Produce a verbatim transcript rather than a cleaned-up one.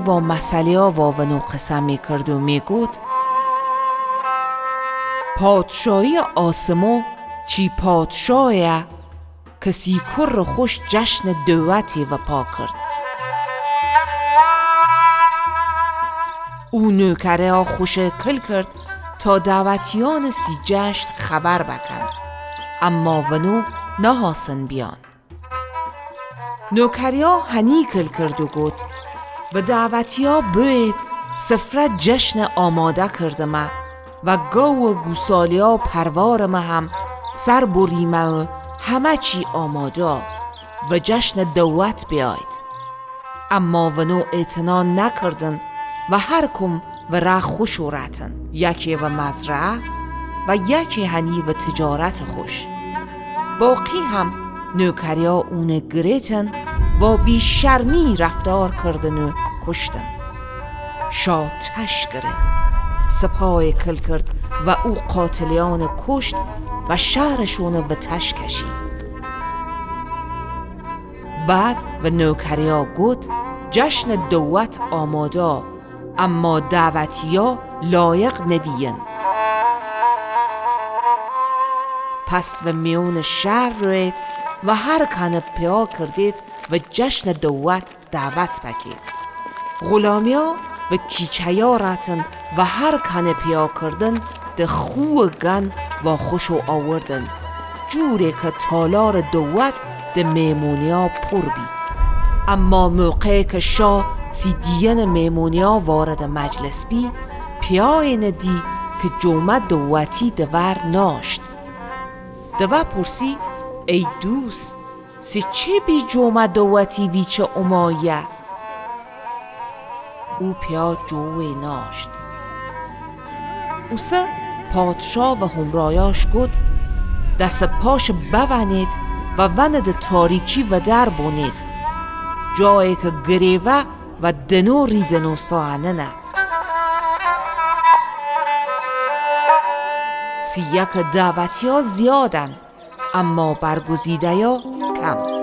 با مثلیا وا ونو قسه میکرد و میگوت: پادشاهی آسمو چی پادشاهیه که سی کور خوش جشن دوت وپا کرد. او نوکریا خوش کل کرد تا دعوتیان سی جشن خبر بکن، اما ونو نهاسن بیان. نوکریا هنی کل کرد و گوت: و دعوتیا بوید، سفره جشن آماده کردمه و گاو و گوسالیا پروارمه هم سر بریمه و همه چی آماده و جشن دوت بیاید. اما ونو اعتنا نکردن و هر کم و ره خوش رتن، یکی و مزرعه و یکی هنی و تجارت خوش. باقی هم نوکریا اونه گریتن و بی شرمی رفتار کردن و کشتن. شا تش گرت، سپای کل کرد و او قاتلیان کشت و شهرشون و تش کشی. بعد و نوکریا گوت: جشن دوت آماده، اما دعوتیا لایق ندیین. پس و میون شهر روید و هر کنه پیا کردید و جشن دوت دعوت بکید. غلامیا و کیچهیا رتن و هر کنه پیا کردن د خو گن و خوشو آوردن، جوره که تالار دوت د میمونیا پور بی. اما موقع که شا سی دیین میمونیا وارد مجلس بی، پیاینه دی که جومه دوتی د ور ناشت. د وه پرسی: ای دوست، سی چه بی جومه دوتی ویچه اومایه؟ او پیا جوی ناشت. اوسه پادشا و همرایاش گوت: دس پاش بونید و ونه د تاریکی ودر بونید، جایی که گریوه و دنو ریدنو ساننه. سی یک دعوتیا زیادن، اما برگزیدهیا کم.